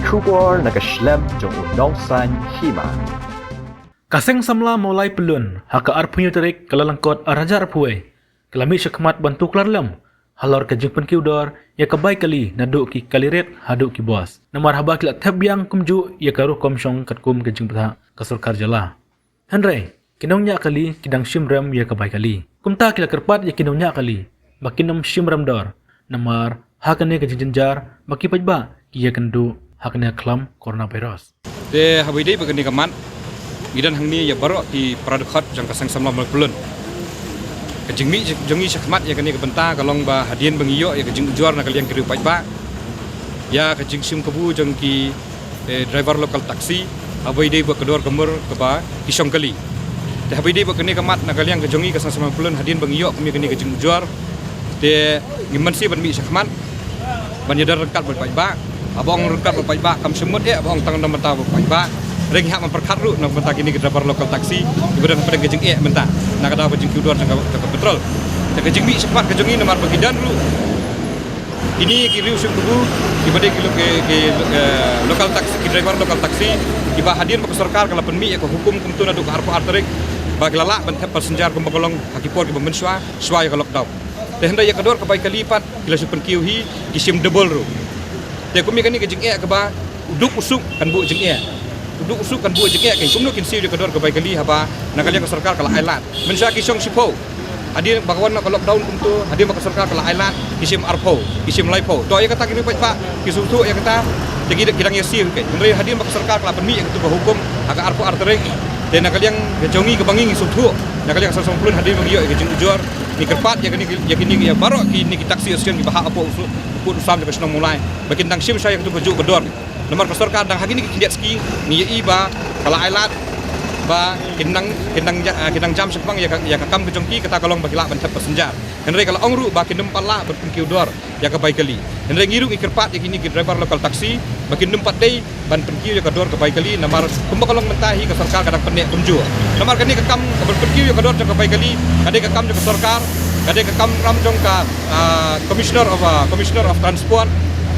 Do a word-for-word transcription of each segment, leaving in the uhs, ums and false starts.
Khubor na ka shlem jong u nongsan hima. Ka Seng Samla Mawlai Pyllun ha ka arphew tarik Kyllalyngkot arhajar arphew, ka la mih shakhmat ban tuklar lem halor ka jingpynkiew dor ïa ka bai kali naduh ki kali rit haduh ki bos. Namar haba ki la thep biang kumjuh ïa ka rukom shong katkum ka jingbthah ka sorkar jylla. Hynrei ki nongñiah kali ki dang shim rem ïa ka bai kali. Kumta ki la kyrpad ïa ki nongñiah kali ba kin ym shim rem dor, namar ha kane ka jingjynjar ba ki paidbah ki ïakynduh ha kane ka khlam coronavirus. Te haba ïadei bad kane ka mat, ngi don hangne ïa baroh ki para dkhot jong ka Seng Samla Mawlai Pyllun. Ka jingmih jong ngi shakhmat ïa kane ka bynta ka long ba hadien ba ngi ïoh ïa ka jingujor na ka liang ki riew paidbah ïa ka jingshim kabu jong ki, eh, driver local taxi, haba ïadei bad ka dor ka mur kaba ki shong kali. Te haba ïadei bad kane ka mat na ka liang ka jong ngi ka Seng Samla Mawlai Pyllun, hadien ba ngi ïoh kum ïa kane ka jingujor, te ngim mynsiem ban mih shakhmat ban ïadon ryngkat bad paidbah. Haba ong ryngkat bad paidbah kam shym mut eh, haba ong tang na bynta bad paidbah. Hynrei ngi hap ban pyrkhat ruh na bynta kine ki driver local taxi kiba don hapdeng ka jingeh mynta na ka daw ka jingkiew dor jong ka, jong ka petrol. Te ka jingmih shakhmat ka jong ngi namar ba ki don ruh kine ki riew shim kabu kiba dei ki lo-, ki, ki, eh, local taxi, ki driver local taxi, kiba hadien ba ka sorkar ka la pynmih ïa ka hukum kumto naduh ka arphew ar tarik ba ki la lah ban thep passenger kumba ka long ha ki por kiba mynshuwa, shuwa ïa ka lockdown. Te hynrei ïa ka dor ka bai kali pat ki la shu pynkiew hi, ki shim double ruh. Te kum ïa kane ka jingeh kaba u duk u suk kan buh jingeh. U duk u suk kan buh jingeh, ki kumno kin siew ïa ka dor ka bai kali haba na ka liang ka sorkar ka la ailad. Mynshuwa ki shong shiphew. Hadien ba ka wan na ka lockdown kumto, hadien ba ka sorkar ka la ailad, ki shim arphew, ki shim laiphew. To ïa kata ki riew paidbah ki sngewthuh ïa kata, te ki, ki dang ïa siew hi. Hynrei hadien ba ka sorkar ka la pynmih ïa katu ka hukum ha ka arphew ar tarik, te na ka liang ka jong ngi kaba ngi, ngi sngewthuh, na ka liang ka Seng Samla Mawlai Pyllun, hadien ba ngi ïoh ïa ka jingujor, ngi kyrpad ïa kine ki, ïa kine ki, ïa baroh kine ki taxi association kiba hap hapoh u su-, u pud u sam jong ka shnong Mawlai ba kin dang shim shai ïa katu kajuh ka dor. Namar ka sorkar dang ha kine ki khyndiat sngi ngi ïohi ba ka la ailad ba kin nang, kin nang ja-, kin nang jam shaphang ïa ka, ïa ka kam ka jong ki, kata ka long ba ki lah ban thep passenger. Hynrei ka la ong ruh ba kin ym pat lah ban pynkiew dor ïa ka bai kali. Hynrei ngi ruh ngi kyrpad ïa kine ki driver local taxi ba kin ym pat dei ban pynkiew ïa ka dor ka bai kali, namar kumba ka long mynta hi ka sorkar ka dang pynneh kumjuh. Namar kane ka kam ka ban pynkiew ïa ka dor jong ka bai kali ka dei ka kam jong ka sorkar, ka dei ka kamram jong ka, ah, Commissioner of, ah, Commissioner of Transport,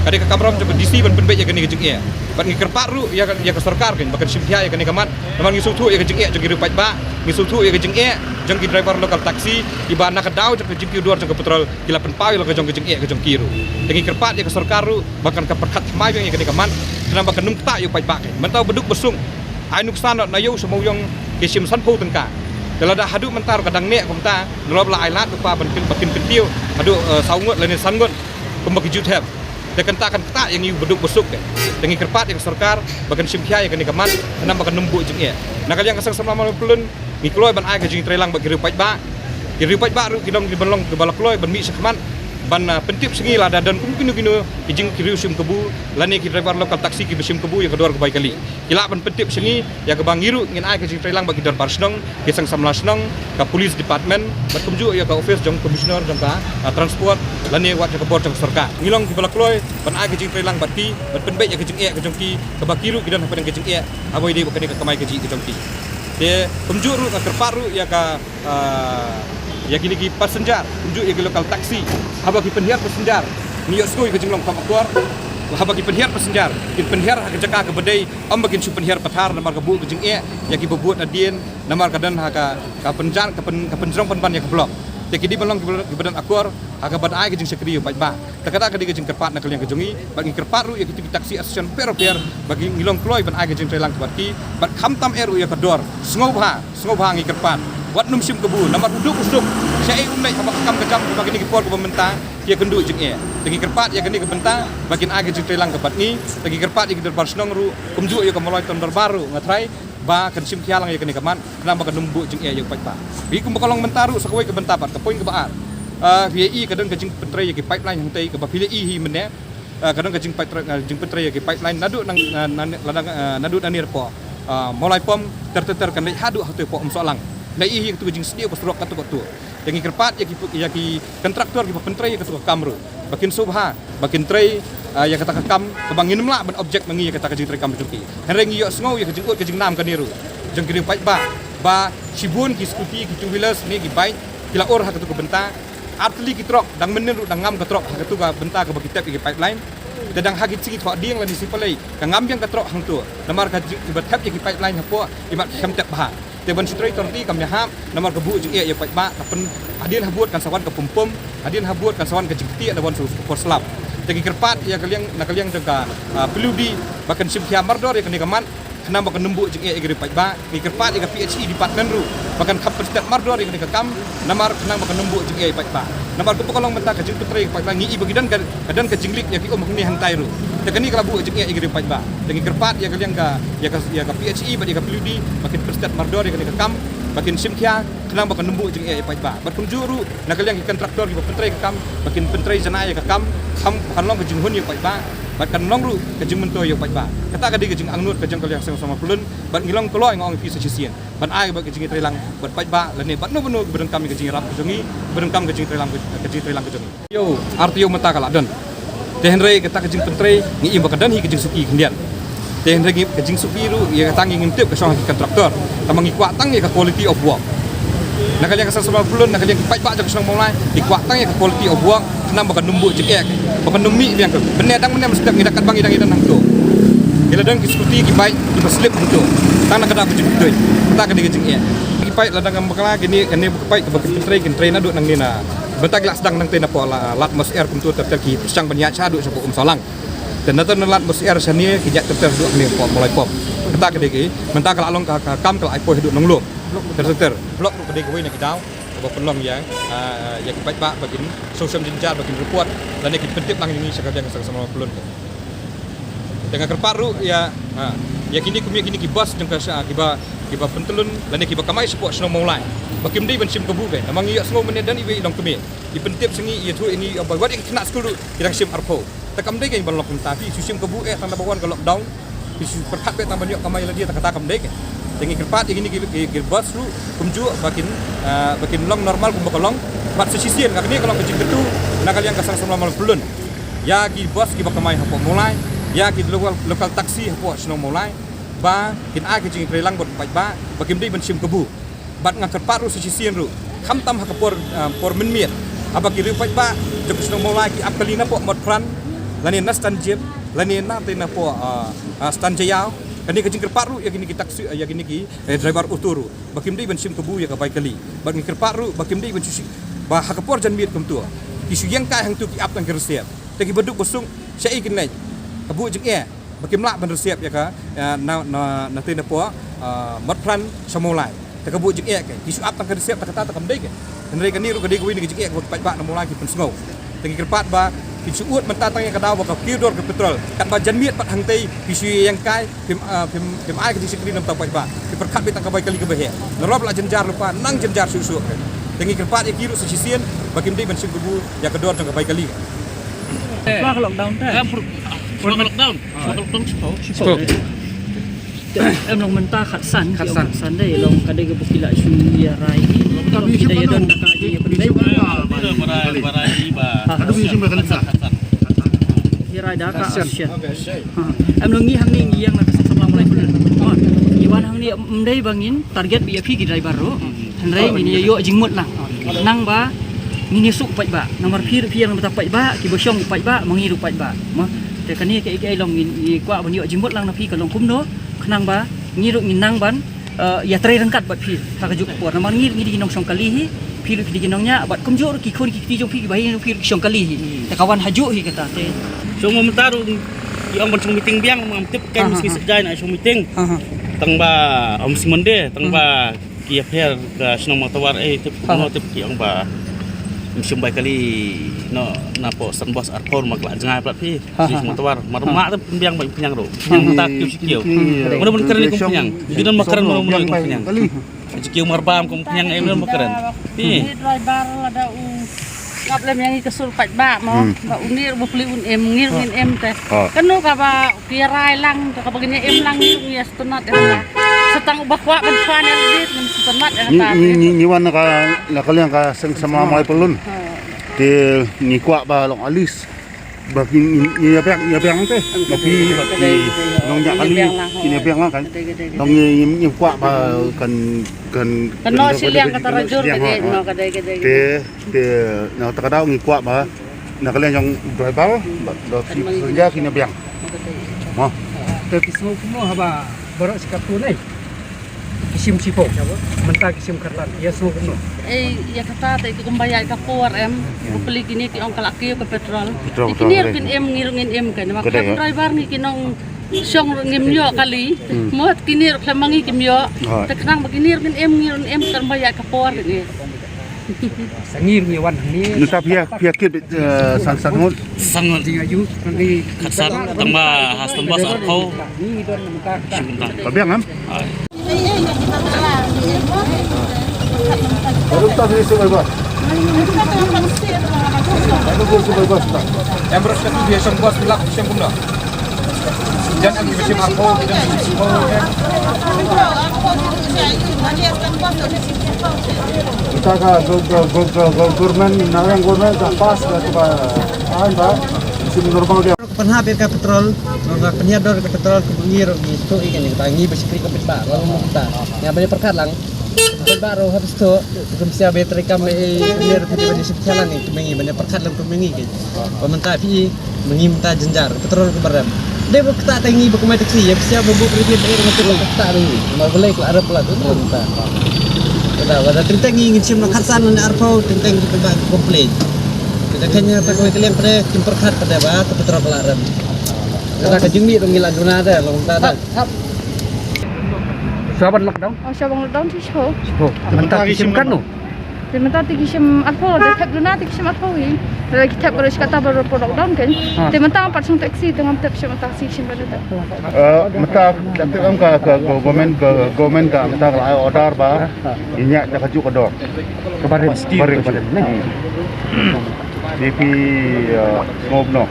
ka dei ka kamram jong ka D C ban pynbeit ïa kane ka jingeh. Bad ngi kyrpad ruh ïa ka, ïa ka sorkar kan ba kan shim khia ïa kane ka mat. Namar ngi sngewthuh ïa ka jingeh jong ki riew paidbah, ngi sngewthuh ïa ka jingeh jong ki driver local taxi kiba na ka daw jong ka jingkiew dor jong ka petrol ki la pynpaw ïa la ka jong ka jingeh ka jong ki ruh. Te ngi kyrpad ïa ka sorkar ruh ba kan ka pyrkhat thymmai biang ïa kane ka mat, khnang ba kan ym ktah ïa u paidbah kan. Mynta u baduk basuk ai nuksan na ïew sha Mawïong ki shim sanphew tyngka. Te lada haduh mynta ruh ka dang neh kumta, nalor ba la ailad u pa ban kin, ba kin kyntiew haduh, eh, saw ngut lane san ngut kumba ki ju thep. Te kata kan ktah ïa ngi u baduk basuk kan. Te ngi kyrpad ïa ka sorkar ba kan shim khia ïa kane ka mat, khnang ba kan ym buh jingeh. Na ka liang ka Seng Samla Mawlai Pyllun ngi kloi ban ai ka jingtreilang bad ki riew paidbah. Ki riew paidbah ruh ki long kiba long kiba la kloi ban mih shakhmat ban, ah, pyntip sha ngi lada don kum kino kino ki jing, ki riew shim kabu lane ki driver local taxi kiba shim kabu ïa ka dor ka bai kali. Ki lah ban pyntip sha ngi ïa kaba ngi ruh ngin ai ka jingtreilang bad ki dorbar shnong, ki seng samla shnong, ka police department bad kumjuh ïa ka office jong commissioner jong ka, ah, transport lane wat jong ka bor jong ka sorkar. Ngi long kiba la kloi ban ai ka jingtreilang bad ki, ban pynbeit ïa ka jingeh ka jong ki, kaba ki ruh ki don hapdeng ka jingeh haba ïadei bad kane ka kamai kajih ka jong ki. Te kumjuh ruh nga kyrpad ruh ïa ka, ah, ïa kine ki passenger, kumjuh ïa ki local taxi, haba ki pynhiar passenger, ngi ïohsngew ïa ka jinglong kham akor. Haba ki pynhiar passenger, kin pynhiar ha ka jaka kaba dei, ym ba kin shu pynhiar pathar namar ka buh ka jingeh ïa kiba bud hadien, namar ka don ha ka, ka pynjan, ka pyn, ka pynjrong pynban ïa ka block. Te ki dei ban long kiba, kiba don akor ha kaban ai ka jingshakri ïa u paidbah. Te kata ka dei ka jingkyrpad na ka liang ka jong ngi, bad ngi kyrpad ruh ïa kito ki taxi association pher bapher ba ngi long kloi ban ai ka jingtreilang bad ki, bad khamtam eh ruh ïa ka dor. Sngewbha, sngewbha ngi kyrpad, wat nym shim kabu namar u duk u suk, shaei um leit haba ka kam ka jam, haba kine ki por kiba mynta ki ïakynduh jingeh. Te ngi kyrpad ïa kane ka bynta ba kin ai ka jingtreilang bad ngi. Te ngi kyrpad ïa ki dorbar shnong ruh, kumjuh ïa ka Mawlai Town Dorbar ruh nga tharai ba kan shim khia lang ïa kane ka mat, khnang ba kan ym buh jingeh ïa u paidbah. Bad kumba ka long mynta ruh sa kawei ka bynta pat, ka point kaba ar. Ah, phi ïa i ka don ka jingpyntrei ïa ki pipeline hangtei kaba phi la i hi mynne. Ah, ka don ka jingpyntrei, ah, jingpyntrei ïa ki pipeline naduh nang, ah, nan, lada, ah, naduh nangne hapoh, ah, Mawlai Pump ter ter ter kan leit haduh hato hapoh Umsohlang. La i hi katu ka jingsniew ka surok katu katu. Te ngi kyrpad ïa ki, ïa ki kontraktor kiba pyntrei ïa katu ka kam ruh ba kin sngewbha ba kin trei, ah, ïa kata ka kam, kaba ngin ym lah ban object ma ngi ïa kata ka jingtrei kam jong ki. Hynrei ngi ïohsngew ïa ka jingud ka jingnam kane ruh jong ki riew paidbah ba shibun ki scooty, ki two wheelers ne ki bike ki la ur ha katu ka bynta. Ar tylli ki trok dang mynnin ruh dang ngam ka trok ha katu ka bynta kaba ki tep ïa ki pipeline. Te dang ha ki sngi thoh dieng lane sngi Palei ka ngam biang ka troh hangto. Namar ka jing, kiba thep ïa ki pipeline hapoh, imat ki kham thep bha. Te ban shu trei authority kam ïahap, namar ka buh jingeh ïa u paidbah, ka pyn, hadien habud kan sa wan ka pum pum, hadien habud kan sa wan ka jingktieh na wan shu por slap. Te ngi kyrpad ïa ka liang, na ka liang jong ka, ah, P W D, ba kan shim khia mardor ïa kane ka mat, khnang ba kan ym buh jingeh ïa ki riew paidbah. Ngi kyrpad ïa ka P H E department ruh ba kan kham pynstet mardor ïa kane ka kam, namar khnang ba kan ym buh jingeh ïa paidbah. Namar kumba ka long mynta ka jingpyntrei ka paidbah, ngi i ba ki don ka, ka don ka jinglik ïa ki um hangne hangtai ruh. Te kane ka la buh jingeh ïa ki riew paidbah. Te ngi kyrpad ïa ka liang ka, ïa ka, ïa ka P H E bad ïa ka P W D ba kin pynstet mardor ïa kane ka kam, ba kin shim khia khnang ba kan ym buh jingeh ïa paidbah. Bad kumjuh ruh na ka liang ki kontraktor kiba pyntrei ka kam, ba kin pyntrei janai ïa ka kam, kam ba kan long ka jinghun ïa paidbah, bad kan long ruh ka jingmyntoi ïa paidbah. Kata ka dei ka jingangnud ka jong ka liang seng samla pyllun, bad ngi long kloi nga ong ïa phi sa shisien ban ai bad ka jingïatreilang bad paidbah lane bad no bad no kiba donkam ïa ka jingïarap ka jong ngi, kiba donkam ka jingïatreilang, ka jingïatreilang ka jong ngi. Ïoh, ar taïew mynta ka la don. Te hynrei kata ka jingpyntrei ngi im ba ka don hi ka jingsuki khyndiat. Te hynrei ngi ka jingsuki ruh ïa kata ngi ngim tip ka shong ha ki kontraktor. Tangba ngi kwah tang ïa ka quality of work. Na ka liang ka seng samla pyllun, na ka liang ki paidbah jong ka shnong Mawlai, ngi kwah tang ïa ka quality of work. Khnang ba kan ym buh jingeh, ba kan ym mih biang ka. Mynne dang mynne mynstep ngi da katba ngi dang ïadon hangto, ngi la don ki scooty ki bike kiba slip hangto tang na ka daw ka jingpynduh. Kata ka dei ka jingeh. Ki bike la dang ym bakla, kine, kine ki bike kiba kin pyntrei, kin trei naduh nangne na. Mynta ki la sdang nangtei napoh la, Lad Mawshynriat kumto ter ter ki pyrshang ban ïaid shaduh shapoh Umsawlang. Te na ter na Lad Mawshynriat shane ki ïaid ter ter haduh hangne hapoh Mawlai Pop. Kata ka dei ki, mynta ka la long ka, ka kam ka la ai poi haduh Nonglum. Ter ter ter. Block ruh ka dei kawei na ki daw kaba pynlong ïa, ah, ïa ki paidbah ba kin sngewsih jynjar, ba kin report lane kin pyntip lang ïa ngi sha ka liang ka seng samla pyllun. Te nga kyrpad ruh ïa, ah, ïa kine kum ïa kine ki bus jong ka sha, kiba, kiba pyntyllun lane kiba kamai shapoh shnong Mawlai, ba kim dei ban shim kabu bha. Namar ngi ïohsngew mynne don iwei i longkmie i pyntip sha ngi, i ïathuh ïa ngi ba wat ïa ki khynnah skul ruh ki dang shim arphew. Te kam dei kein ban long kumta, phi shu shim kabu eh tang da ba wan ka lockdown, phi shu pyrkhat beit tang ban ïoh kamai lade, te kata kam dei kein. Te ngi kyrpad ïa kine ki, ki, ki bus ruh kumjuh ba kin, ah, ba kin long normal kumba ka long. Bad sa shisien kane ka long ka jingkyntu na ka liang ka seng samla Mawlai pyllun ïa ki bus kiba kamai hapoh Mawlai, ïa ki local, local taxi hapoh shnong Mawlai, ba kin ai ka jingïatreilang bad paidbah ba kim dei ban shim kabu. Bad nga kyrpad ruh sa shisien ruh, khamtam ha ka por, ah, por mynmiet, haba ki riew paidbah jong ka shnong Mawlai ki ap kali napoh Motphran lane na Stanjip lane na te napoh, ah, ah, Stan Jaïaw, kane ka jingkyrpad ruh ïa kine ki taxi, ïa kine ki, eh, driver auto ruh ba kim dei ban shim kabu ïa ka bai kali. Bad nga kyrpad ruh ba kim dei ban shu shi, ba ha ka por janmiet kumto ki shu ïeng kai hangto, ki ap tang ki resiap. Te kiba duk ba suk shaei kin leit? Ka buh jingeh ba kim lah ban resiap ïa ka, eh, na, na, na te napoh, ah, Motphran sha Mawlai. Te ka buh jingeh kein, ki shu ap tang ka resiap, te kata te kam dei kein. Hynrei kane ruh ka dei kawei na ka jingeh kaba ki paidbah na Mawlai ki pynsngew. Te ngi kyrpad ba kin shu ud mynta tang ïa ka daw ba ka kiew dor ka petrol, katba janmiet pat hangtei phi shu ïeng kai, phim, ah, phim, phim ai ka jingshakri na bynta u paidbah, phi pyrkhat beit tang ka bai kali kaba heh. Nalor ba la jynjar lypa, nang jynjar shuh shuh kein. Te ngi kyrpad ïa ki ruh sa shisien ba kim dei ban shim kabu ïa ka dor jong ka bai kali. Shuwa ka lockdown te. Em, shuwa ka lockdown. Shuwa ka lockdown shiphew. Shiphew. Em long mynta khatsan, khatsan. Khatsan dei long ka dei kaba ki la shu ïa rai. Ki da ïa don da ka jingïapynbeit. Ba rai, ba rai ba. Ha, ha. Ïa rai da ka Asian. Asian. Ha, ha. Em long ngi hangne ngi ïeng na ka seng samla Mawlai pyllun. Ngi wan hangne ym dei ba ngin target beit ïa phi ki driver ruh. Hynrei ngin ïa ïoh jingmut lang. Nang ba ngin ïa suk u paidbah. Namar phi ruh phi ïeng na bynta u paidbah, kiba shong u paidbah, ma ngi ruh paidbah. Mo. Te kane kaei kaei long ngi, ngi kwah ban ïoh jingmut lang na phi ka long kumno. Khnang ba ngi ruh ngin nang ban, eh, ïatrei ryngkat bad phi ha kajuh ka por. Namar ngi ruh ngi dei ki nongshong kali hi, phi ruh phi dei ki nongñiah, bad kumjuh ruh ki khun ki kti jong phi kiba hi ruh phi ruh ki shong kali hi. Te ka wan hajuh hi kata te. Shong mynta ruh ki ong ban shong meeting biang, ngam tip kein. Ha, ha, ha. Mynsngi Saitjaiñ na shong meeting. Ha, ha. Tang ba, ym, mynsngi Monday, tang ba ki ïapher ka shnong Mawtawar, eh, tip kumno, tip ki ong ba ym shim bai kali noh napoh Stan Bus arphew, ma ka la jngai palat phi. Ha, ha, ha. Shnong Mawtawar mar ma tip pynbiang ba ym pynbiang ruh. Mynta kiew shi kiew. Mano ban kren kum pynbiang? Ju don ma kren mano mano kum pynbiang. Shi kiew mar bam kum pynbiang, eh, mano ban kren? Ih. Driver lada u Ngap lem ïa ngi ka sur paidbah mo. Hmm. Ba u nir ba pli un em, ngir ngin em te. Ah. Kano kaba ki rai lang, kaba ngin em lang, ngir ngi stunat ïa ka. Sa tang uba kwah ban pan ïa lade ngin stunat ïa ka. Ngi, ngi, ngi, ngi wan na ka, na ka liang ka seng samla Mawlai Pyllun. Ah. Te ngi kwah ba long alis. Ba ki ngi, ngi ïa biang, ïa biang te. Ba ki, ba ki nongñiah kali, ngi ïa biang lang kan. Ngi, ngi, ngi kwah ba kan, kan, kan shiliang ka tarajur ka dei, no, ka dei, ka dei. Te Te na kata ka daw ngi kwah ba Na ka liang jong driver bad ki passenger ki na biang. Mo. Te ki sngew kumno haba baroh shi katto ne ki shim shiphew, mynta ki shim khatsan, ïa sngew kumno? Ei, ïa kata te kumba ïaid ka por em, u pli kine ki ong ka la kiew ka petrol. Petrol, te kine ruh kin im, ngi ruh ngin im, ka namar ka driver ngi ki nong shong ruh ngim ïoh kali. Mo, kine ruh khlem ma ngi kim ïoh. Te khnang ba kine ruh kin im, ngi ruh ngin im, kan ba ïaid ka por kine. Sangir ngi wan hangne. Nta phi ïa, phi ïa kit, eh, san san ngut. San ngut. Khatsan, tang ba ha Stonebwoy arphew. Ba biang em? Ai. Baru tak beli sebagai bos. Baru beli sebagai bos, tak? Em, bros, kan dia sang bos, lak sang kumno. Jan ang di musim arphew, jan musim arphew, em. Kita ka go-, go-, go-, go-, go-, government, narang government ka pass ka tu ba, ah, ba, musim normal dia. Pynhap ïa ka petrol, ka pynhiar dor ka petrol, ka ngi ruh ngi tu ïa kane, ka ngi ba shipri ka pynbah, ka ngi ba pynbah. Ïa ba pyrkhat lang. Pynbah ruh hap sto, kum sia ba treikam, eh, ngi ruh pynbah ni shipri lang ni, ka ngi ba pyrkhat lang ka ngi ke. Ba mynta phi, ba ngi mynta jynjar, petrol ka barem. Dei ba kata te ngi ba kumai taxi, ïa sia ba buk ribit, eh, ba kata ruh. Mar balei ka arep la tu mynta. Kata, ba da teng teng ngi ngin shim na khatsan na arphew, teng teng kita ba complain. Kita kanya ta kawei ka liang pade, kim pyrkhat pade ba, ta petrol ka la rem. Kata ka jingmih dong ngi la duna de, long ta de. Hap. Sha ban lockdown? Oh, sha ban lockdown shi sho. Sho. Mynta ki shim katno? Te mynta te ki shim arphew, te thep duna te ki shim arphew hi. Te ki thep ka shi kata ba lockdown kan. Ha. Te mynta pat shong taxi, te ngam thep shim taxi shim ba de. Eh, mynta, mynta ka, ka, ka government, ka government ka, mynta ka la ai order ba, ïa ïa ka juk ka dor. Ka barim, barim, barim. Di phi, eh, ngop no.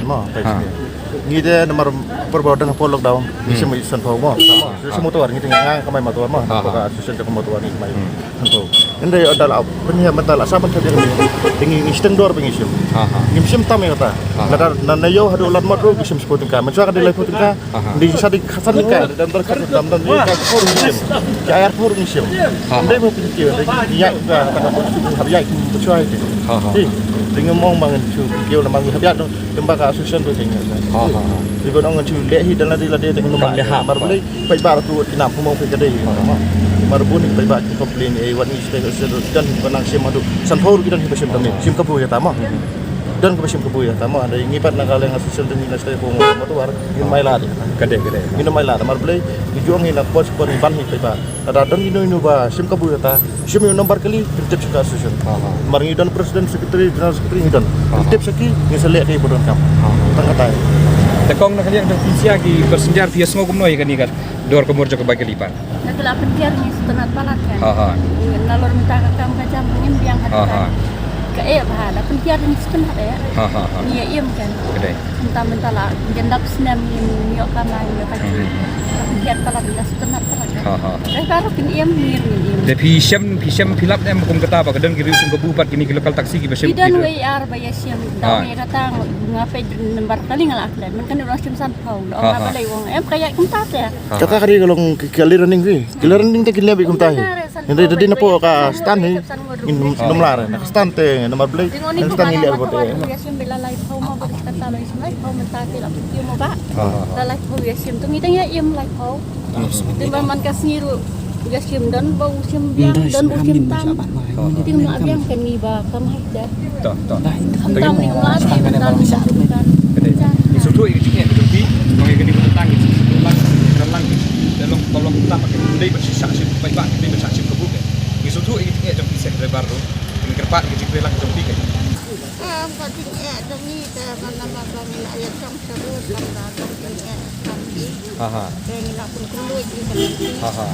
Mo, ha. Ngi te namar por ba dang por lockdown, ngi shim san phew mo. Shim motor, ngi te nga ka mai motor mo. Ha, ha. Ka association ka motor ngi mai san phew. Ngi te da la pynhiar mynta la sa ban thep ïa ngi. Ngi, ngi shiteng dor ba ngi shim. Ha, ha. Ngim shim tam ïa kata. Ha, ha. Lada na, na ïew haduh Ladmot ruh ngi shim shiphew tyngka. Mynta ka dei laiphew tyngka. Aha. Di sa di khatsan ka, dam dor khatsan, dam dor ka por ngi shim. Ka ar por ngi shim. Aha. Ndai mo pynki, ndai ya ka, ka por ngi hab ya ki por choi ki. Aha. Di, di ngam ong ba ngan shu ki la mang hab ya dong, tymba ka association tu ting. Aha. Di ko ngan shu leh hi dan la di la di ting. Ngan leh ha. Mar beli, paidbah tu ki nam pumong pe ka dei. Aha. Mar bun paidbah ki complain, eh, wan ngi stay association tu, dan ko nang shim haduh san phew ruh ki don hi ba shim tam ni. Shim kabu ïa ta mo. Don kaba shim kabu ïa ta mo, hynrei ngi pat na ka liang association te ngi na stay home mo, to war ngin mai lad. Ka dei, ka dei. Ngin mai lad, mar balei ngi ju ong ngi na pos pon ban hi paidbah. Lada don ino ino ba shim kabu ïa ta, shim ïa u number kali, kin tip sha ka association. Ha, ha. Mar ngi don president, secretary, general secretary ngi don. Ha, ha. Kin tip sha ki, ngin sa leh ki ba donkam. Ha, ha. Tang katai. Te kong, na ka liang jong phi, sia ki passenger phi ïa sngew kumno ïa kane ka dor ka mur jong ka bai kali pat? Ngi la pyntiar ngi sngewtynnat palat kan. Ha, ha. Nalor mynta ka kam ka jam ngim biang. Ha, ha. Ka eh ba la pyntiar ngi sngewtynnat eh. Ha, ha, ha. Ngi ïa im kan. Ka dei. Mynta, mynta la ngi dap snem ngim ïoh kamai, ïoh kati. Hmm. La pyntiar palat, la sngewtynnat palat kan. Ha, ha. Ka ruh kin im, ngi ruh ngin im. Te phi shem, phi shem phi lap em kum kata ba ka don ki riew shim kabu pat kine ki local taxi kiba shem. Ki don wei ar ba ïa shem. Da ïa kata nga peit number kali nga la klet. Mynta ka dei ba shim san phew. Da ong nga balei ong em ka ïa kumta te. Kata ka dei ka long ki, ki early running ri. Ki early running te ki leh beit kumta hi. Hynrei da dei na pdeng ka stand hi. Ngin ym lah re na ka stand te namar balei. Na ka stand ngi leh beit te. Ïa shim beit la laiphew mo, bad kata la ïa shim laiphew, mynta ki la pyntiar mo ba. La laiphew ïa shim, to ngi dang ïa im laiphew. Te ba man ka sngi ruh ïa shim, don ba u shim biang, don u shim tam. Te ngi la biang kan ngi ba kam hai. To, to. Ngi sngewthuh ïa ka jingeh ka jong phi, ngi ïa kane ka bynta ngi sngewthuh lang, kren lang. Te long, to long kumta ba kin dei ban shah shim, paidbah kin dei ban shah shim kabu ke. Ngi sngewthuh ïa ka jingeh jong phi seh driver ruh. Ngi kyrpad ïa ka jingkyrpad lang jong phi ke. Em, ka jingeh jong ngi te namar ba ngi la ïa jong sha road, lam da jong jingeh. Aha. Te ngi la pynkulmar ïa ka lynti. Aha.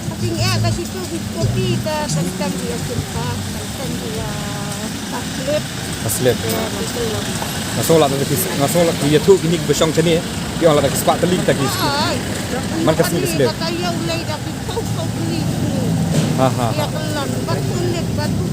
Ka jingeh ka shitu ki kopi ka, ka stem ïa shim ka, ka stem ïa ka slip. Ka slip. Ïa ka slip. Nga sngew lada ki, nga sngew lada ki ïathuh kine kiba shong shane, ki ong lada ki spah tylli kita ki. Ai. Man ka sngi ka slip. Kata ïa u lei da ki pau pau tylli. Aha. Ïa ka lon, bad u leit, bad u